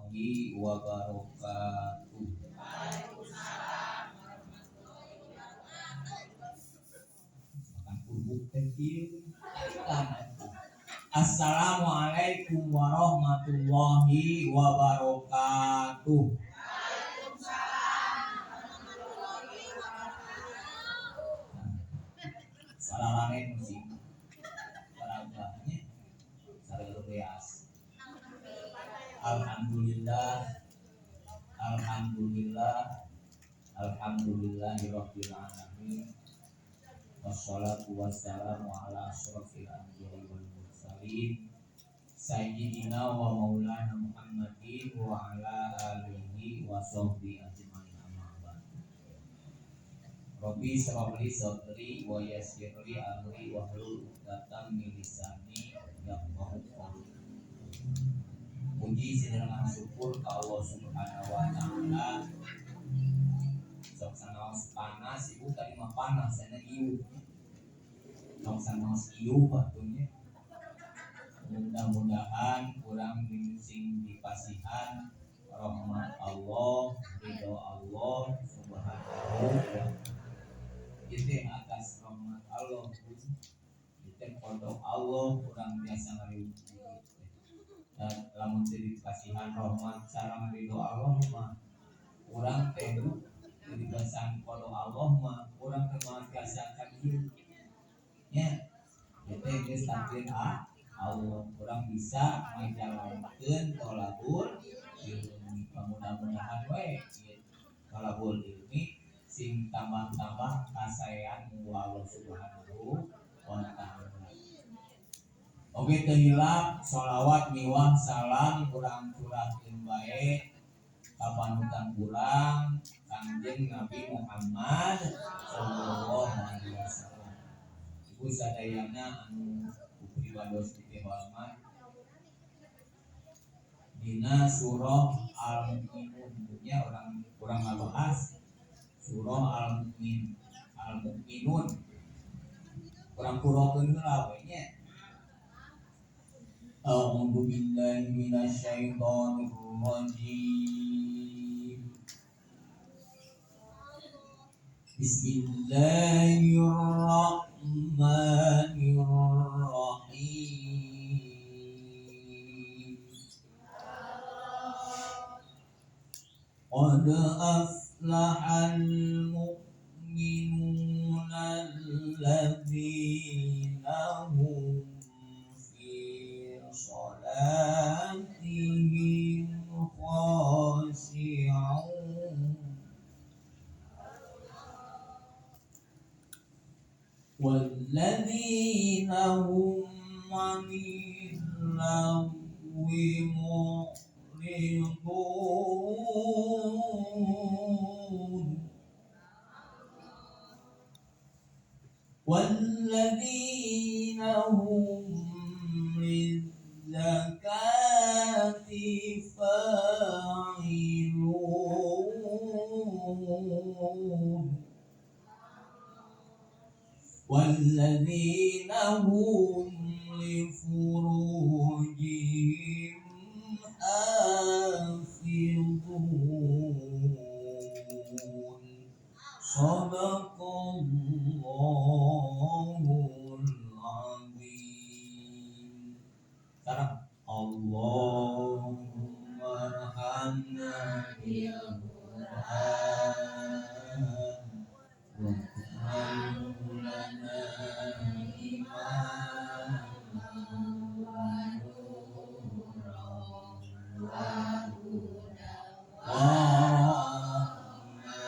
warahmatullahi wabarakatuh. Waalaikumsalam warahmatullahi wabarakatuh. Makan kerupuk teh kieu. Assalamualaikum warahmatullahi wabarakatuh. Waalaikumsalam warahmatullahi wabarakatuh. Salalane musik. Barangkanya sareng beas. Alhamdulillah. Alhamdulillah. Alhamdulillahirabbil alamin. Wassalatu wassalamu ala asyrafil anbiya'i wal mursalin sayyidina wa maulana Muhammadin wa ala alihi wa sahbihi ajmain, amma ba'd. Rabbi shrah li sadri wa yassir li amri wahlul 'uqdatam min lisani yafqahu qawli. Puji sinareng syukur ka Allah Subhanahu wa taala. Sok sanaos panas, ibu, tadi mah panas, sana ieu. Sok sanaos ieu batunya. Mudah-mudahan kurang sing dipasihan rahmat Allah, ridho Allah Subhanahu wa taala. Itu yang atas rahmat Allah, itu qodho Allah kurang biasa ngariung. Dan lamun teu dipasihan rahmat sareng ridho Allah mah urang teh teu dipasihan qodho Allah mah urang teh moal biasa ka dieu nya. Itu geus takdir Allah, kurang bisa ngajalankeun tolabul ilmi. Mudah-mudahan we ieu tolabul ilmi sing tambah-tambah kasaean ku Allah Subhanahu wa taala. Oke, teu hilap sholawat miwah salam kurang curahkeun bae ka panutan urang, Kangjeng Nabi Muhammad sallallahu alaihi wasallam. Ibu sadayana anu pribados dihormat, dina surah Al-Mu'minun nya, urang kurang ngabahas surah Al-Mu'min Al-Mu'minun, kurang kurokeun heula we nya. A'udzu billahi minasyaitonir rajim. Bismillahirrahmanirrahim. Qad aflahal mu'minuna alladzina hum fi salatihim khashi'un والذين هم عن اللغو معرضون والذين هم للزكاة فاعلون والذين هم لفروجهم حافظون. صدق الله العظيم. Sekarang اللهم ارحمنا بالقرآن واجعله لنا إماما ونورا وهدى ورحمة.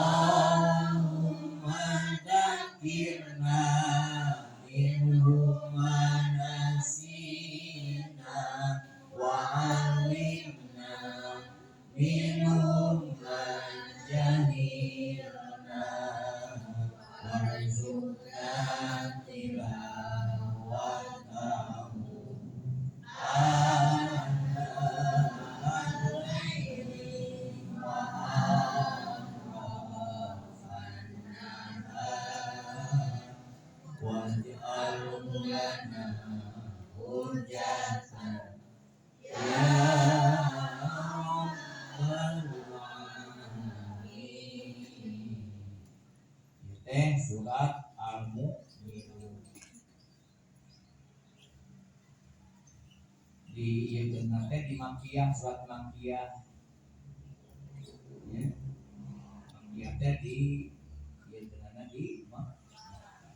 اللهم ذكرنا منه ما نسينا وعلمنا Di ieu teh di Makkiyah, surat Makkiyah. Ya. Makkiyah teh di ieu di Makkah.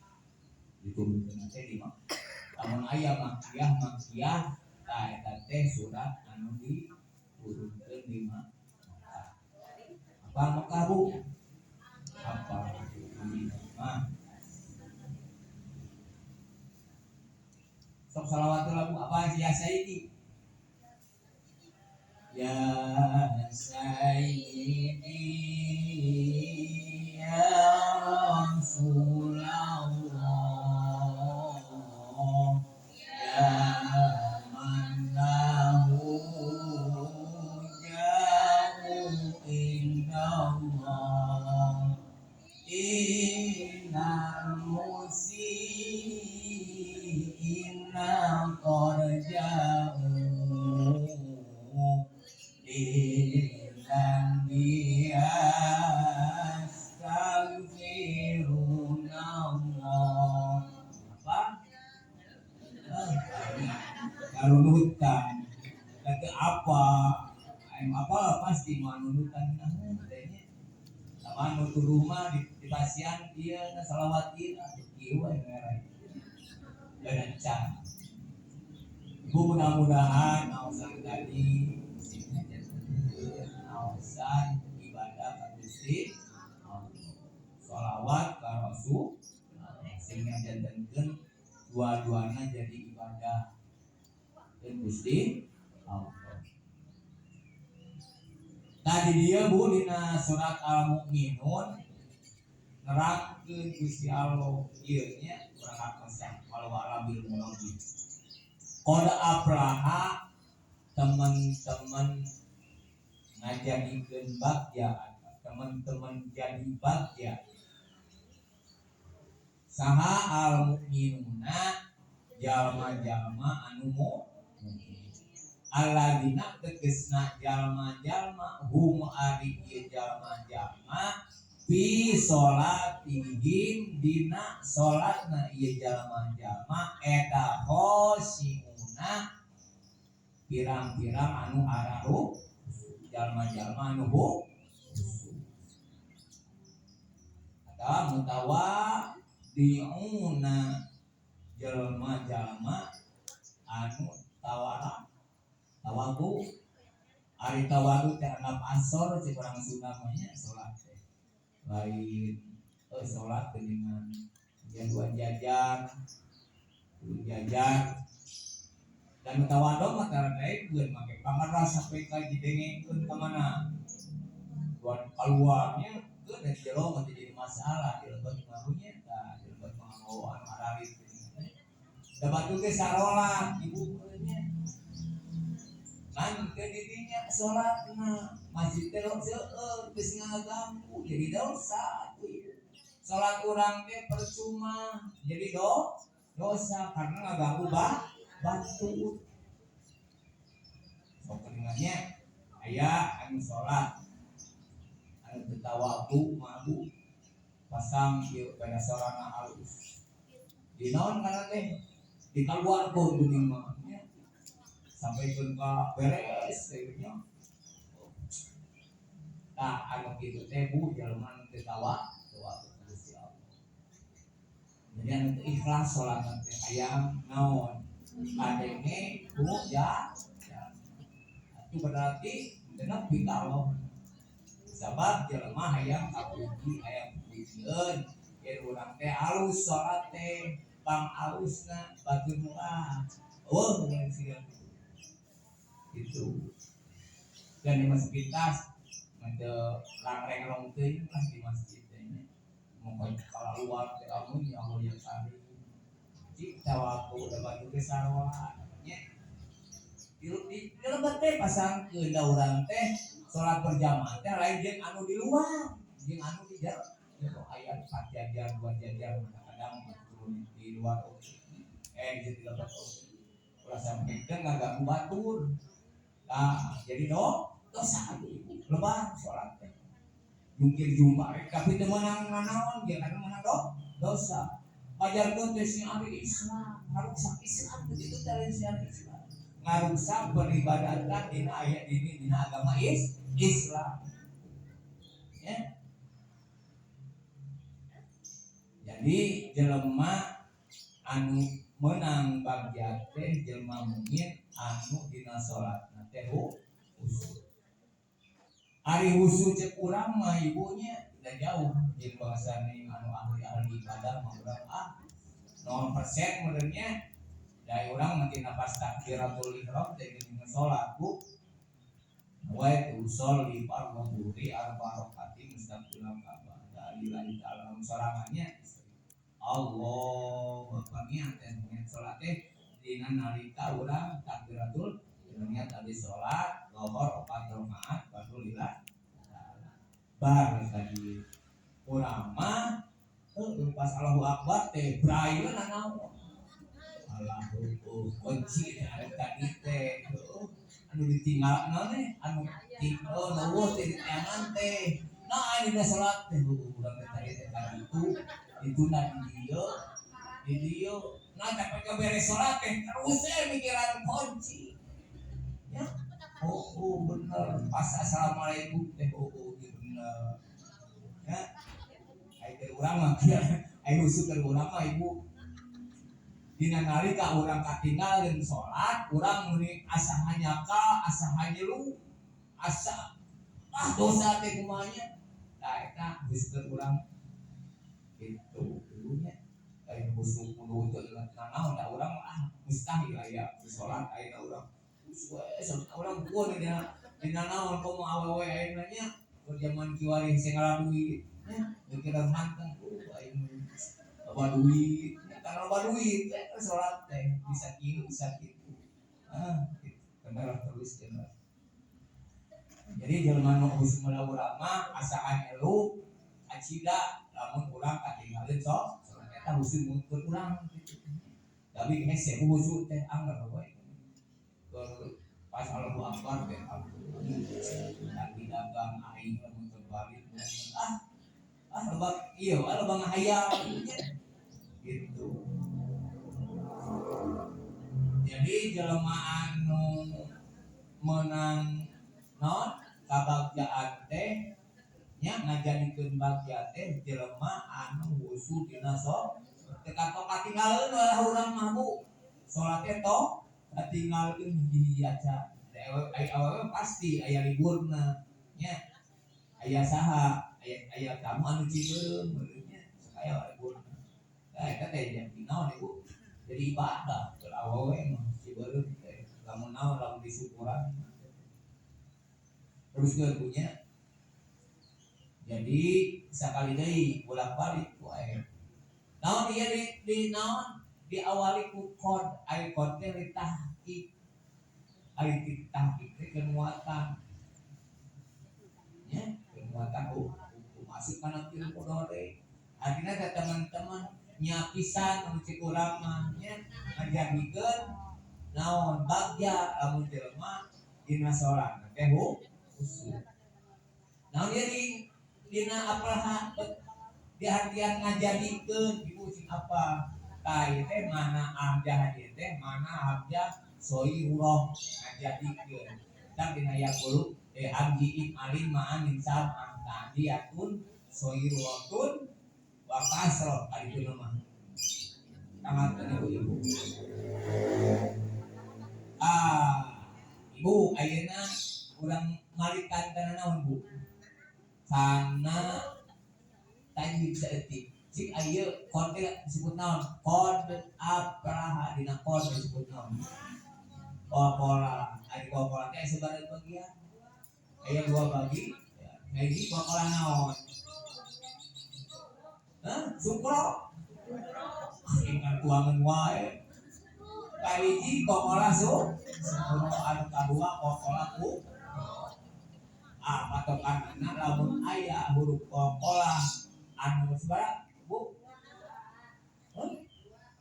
Diturunkeun teh di Makkah. Lamun aya Makkiyah, Makkiyah tah eta teh surat anu diturunkeun di Makkah. Apa Mekah, Bu? Apa? Mah. Sok salawat lah, Bu. Apa ya Sayyidi? Ya Sayyidi ya Rasulullah ya man lahu ja'u indallah innal musii'ina qad ja'u lidzambi astaghfirullah. Apa? Karunutan kata apa? Apa pasti mau nunutan namun teh nya. Sama nu tuduh mah di pasian ieu na salawat ieu kieu we ngaran. Dan can. Ibu mudah-mudahan naosan tadi naosan ibadah ka Gusti Allah. Sholawat ka Rasul sehingga jantenkeun dua-duana jadi ibadah ka Gusti Allah. Tadi dia Bu dina surat Al-Mu'minun nerangkeun Gusti Allah ieu nya urang ngakosan walau alam bil murabbi. Qad aflaha teman-teman ngajadikeun bagja, teman-teman jadi bagja. Saha al-mu'minuna jalma-jalma anu mukmin. Alladzina tegesna jalma-jalma hum ari ieu jalma-jalma fi sholatihim dina sholatna ieu jalma-jalma eta khosyiuna pirang-pirang anu araru jalma-jalma anu khusyuk. Atau mutawadiuna jalma-jalma anu tawara tawadu. Ari tawadu teh anggap asor cek urang Sunda mah nya salat teh lain salat dengan ya dua jajar dua jajar dan tawadu mah tara daekeun make pangeras sampai ka didengengkeun ka mana buat keluarnya keun dari jero mah jadi masalah di lebet marunya tah di lebet mah anu aralit da batu ge sarolat ibu nya kan ke didinya salatna masjid teh seueur geus ngaganggu jadi dosa atuh ieu. Salat urang teh percuma jadi dosa karena ngaganggu batur. Sok kedengarannya aya anu salat anu teu tawadu mabu pasang ieu pada sorana halus. Di naon kana teh dikaluarkeun geuning mah nya. Sampai pun ka beres teh nya. Tah anu kitu teh Bu jelema nu teu tawadu ka Gusti Allah. Jadi anu teu ikhlas salat teh hayang naon kadenge ku ya. Itu berarti nepi ka Allah. Sabab jelema hayang kapuji hayang pujieun yen urang teh alus salat teh pang alusna batur nu ah. Oh, bukan siga gitu. Dan di masjid tas ada langreng teuing lah di masjid teh nya. Mun kalau luar teh amun ya Allah yang karim. Cik tawakal da batu teh sarua nya. Di lebet teh pasangkeun da urang teh salat berjamaah teh lain jeung anu di luar, jeung anu di jero. Jero aya 4 jajar, 2 jajar kadang-kadang turun di luar oge. Di lebet oge. Ulah sampekeun ngaganggu batur. Nah, jadi dosa atuh ibu lebar salat teh. Jungkir jumbak tapi teu meunang nanaon ge karena meunang dosa. Majarkeun teh sing ahli Islam, harus Islam begitu teh sing ahli Islam. Ngarusak peribadatan dina ayat ini dina agama Islam. Ya. Jadi jelema anu menang bagja teh jelema mukmin anu dina salatna teh khusyuk. Ari khusyuk cek urang mah ibunya da jauh jeung bangsa anu ahli-ahli ibadah mah urang 0% meureunnya. Da urang mah tina pas takbiratul ihram teh geuning salat bu. Wa usolli fardhu dhuhri arba rakaatin mustaqbilal Ka'bah. Da lillahi ta'ala sorangannya Allah Akbar niat teh niat salat teh dina nalika urang takbiratul niat habis salat zuhur 4 rakaat baru lillah ta'ala. Bar tadi urang mah pas Allahu Akbar teh brayeuna naon. Alah kunci teh anu tadi teh anu ditinggal naon teh anu tinggal eueuh teh di tangan teh. Nah dina salat teh urang teh tadi teh kitu dituna di dieu di dieu. Nah tapi ke beres salat teh terus teh mikiran kunci. Ya. Oh, bener pas assalamualaikum teh oh bener. Ya. Ai teh urang mah kieu ai khusyuk keur urang mah ibu. Dina nalika urang katinggalkeun salat, urang meuni asa hanyaka, asa hanyelu, asa dosa teh kumaha nya. Tah eta geus keur urang kitu dulunya. Ai khusyuk kudu teu inget nanaon da urang mah mustahil aya salat ayeuna urang. Khusyuk we salat urang kudu dina naon komo awewe ayeuna nya keur jaman kiwari hese ngala duit nya mikiran manteng aing loba duit. Karena loba duit teh salat teh bisa kieu bisa kitu. Gitu. Bener terus bener. Jadi jelema nu khusyuk mah urang mah asaan elu acida lamun urang katinggalin sok salat eta khusyuk mun keur urang gitu. Tapi hese khusyuk teh angger we. Keur pas Allahu Akbar teh lagi dagang aing lamun terbalik loba ieu loba ngahayal gitu. Jadi jelema anu menang naon kabagjaan teh nya ngajadikeun bagja teh jelema anu khusyuk dina salat. Teu katok katinggaleun lah urang mah bu. Salat teh tok katinggalkeun hiji-hiji aja. Ai awewe pasti aya liburna nya. Aya saha, aya tamu anu cibeureum nya sakaya liburna. Nah, eta teh jadi naon ibu? Jadi ibadah keur awewe mah cibeureum teh. Lamun naon lamun disyukuran. Terus geus punya. Jadi sakali deui bolak-balik wae. Naon ieu di naon diawali ku kod, ari kod teh litahqiq. Ari tahqiq teh kemuatan. Ya, kemuatan hukum masuk kana fi'il mudhari. Artinya teh teman-teman nyapisan anu cek urang mah nya ngajadikeun naon bagja lamun jelema dina salat teh khusyuk. Naon ieu di dina apraha diartian ngajadikeun ibu cing apa? Tah ieu teh mana abjah ieu teh mana abjah soirurah ngajadikeun. Tah dina yaqulu hamji alim ma'anin sab'ah ta'diyatun soiruratun wa kasroh kali itu mah. Tangan ibu-ibu. Ibu ayeuna urang malikan kana naon bu? Kana tajwid saeutik. Cik ayeuna kod teh disebut naon? Kod apraha dina kod disebut naon? Kokola. Ari kokola teh sabaraha bagian? Aya 2 bagi. Hiji kokola naon? Hah? Sukro. Ingat tuangan wae. Kahiji kokola sukro anu kadua kokola ku. Patokanna lamun aya huruf kokola anu sabaraha bu? Hah?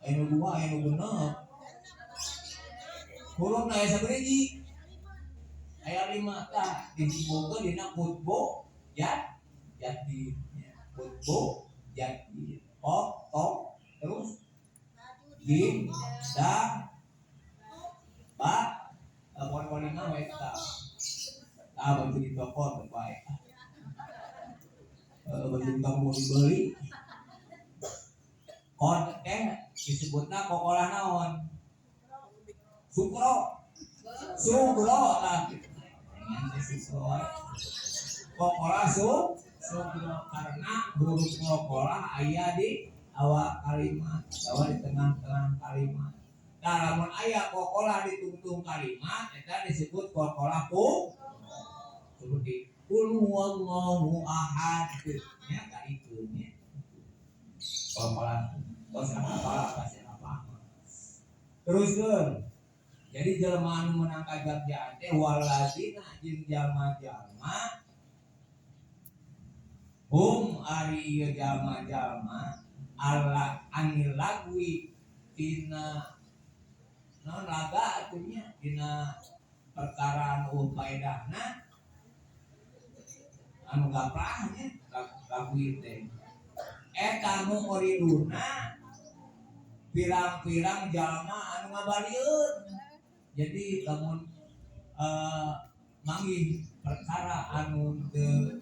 Aya nu 2, aya nu 6. Hurufna aya sabaraha? Aya 5 tah disebutkeun dina kutbu jadi kutbu jadi o to terus jim da ba Lamun walima we eta. Tah baju di toko teu bae. Baju di toko mau dibeli. Kod teh disebutna kokolah naon? Sukro. Sugro tah. Sukro. Kokolah sugro karena huruf kokolah aya di awal kalimat atau di tengah-tengah kalimat. Nah, lamun aya kokolah di tungtung kalimat eta disebut kokolah ku. Seperti qul huwallahu ahad nya ka itu nya. Kokolah tos apa pasti apa. Teruskeun. Jadi jelema anu meunang kabagjaan teh waladina jeung jalma-jalma hum ari ieu jalma-jalma ala anil lagwi tina naon laga atuh nya dina perkara anu faedahna anu gaprah nya lagwi teh eta muriduna pirang-pirang jalma anu ngabalieun. Jadi lamun manggih perkara anu teu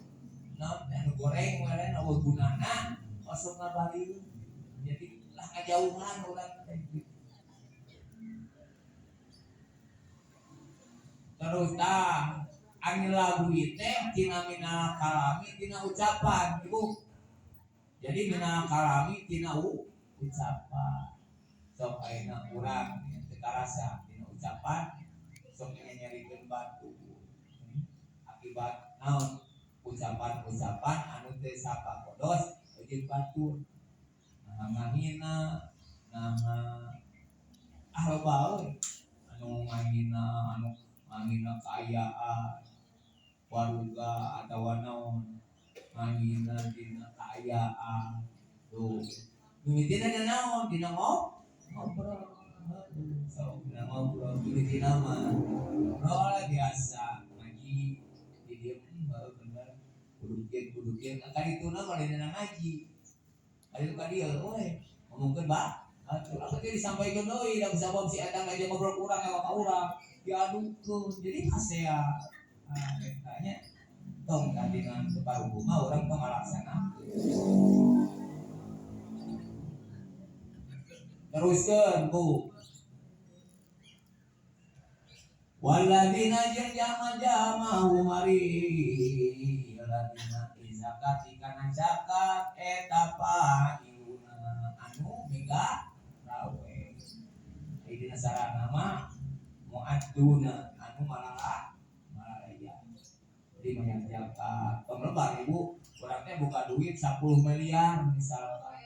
naon anu goreng we eueuh gunana osok ngabalieun. Jadi lah ngajauhan urang teh gitu. Terus tah angin lagu teh tina minal kalami tina ucapan ibu. Jadi minal kalami tina ucapan. Sok ayeuna urang teu karasa tina ucapan sok nyerikeun batu. Akibat naon ucapan-ucapan anu teu sapakodos jeung batur. Nah ngahina, nah ah loba euy. Anu ngahina, anu ngahina kaayaan warga atawa naon ngahina dina kaayaan tuh mimitina dina naon dina ngobrol sok dina ngobrol mimitina mah ngobrol biasa ngaji di dieu bener kudu kieu kan dituna mah dina ngaji aya ka dieu we ngomongkeun ba atuh apa teh disampaikeun deui da sabab si eta ngaji ngobrol ku urang ka urang diadukeun jadi kasea eta nya tong tadi dengan keparugu mah urang tong ngalaksanakeun. Teruskeun Bu. Waladina jeung jama-jama humari ladina zakat kana zakat eta pailuna anu miga rawe. Dina sarana mah muadduna anu malala malalaya. Jadi banyak zakat. Penglebar ibu urang teh buka duit 10 miliar misalkan.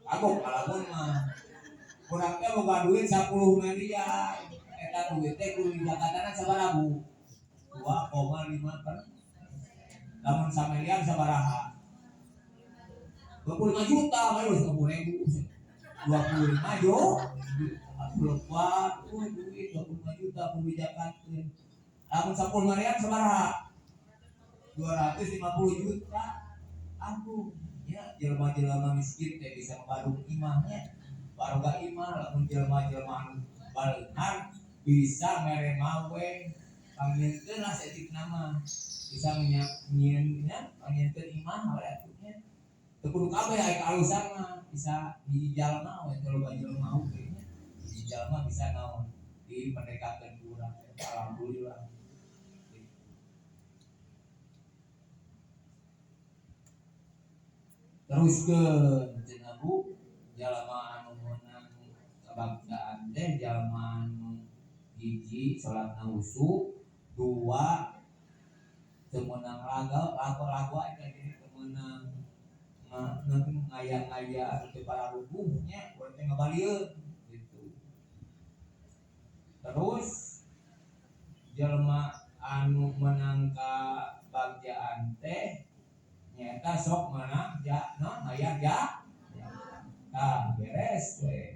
Kagok kalamun mah. Urang teh boga duit 10 miliar. Eta duit teh kudu dijakatana sabaraha Bu? 2,5%. Lamun samiliar sabaraha? 25 juta, mah geus 20.000. 25 jo. Lebar, duit 25 juta kudu dijakatkeun. Lamun 10 miliar sabaraha? 250 juta. Aduh, ya jelema-jelema miskin teh bisa ngebadung imahnya. Baroga imah lamun jelema-jelema anu baleunghar bisa mere mawe pangieunkeun lah saeutik mah. Bisa nyieun nya pangieunkeun imah we atuh nya. Teu kudu kabeh aya kaalusan mah bisa hiji jalma we teu loba jelema oge nya. Hiji jalma bisa naon diperdekakeun ku urang teh alhamdulillah. Teruskeun cenah Bu jalma anu meunang kabagjaan teh jalma anu hiji salatna husuk, dua teu meunang lagu lagu eta jadi teu meunang ngaya-ngaya anu teu pararuguh nya urang teh ngabalieun gitu. Terus jelema anu meunang kabagjaan teh nyaeta sok meunang ja naon mayar ja. Tah beres we.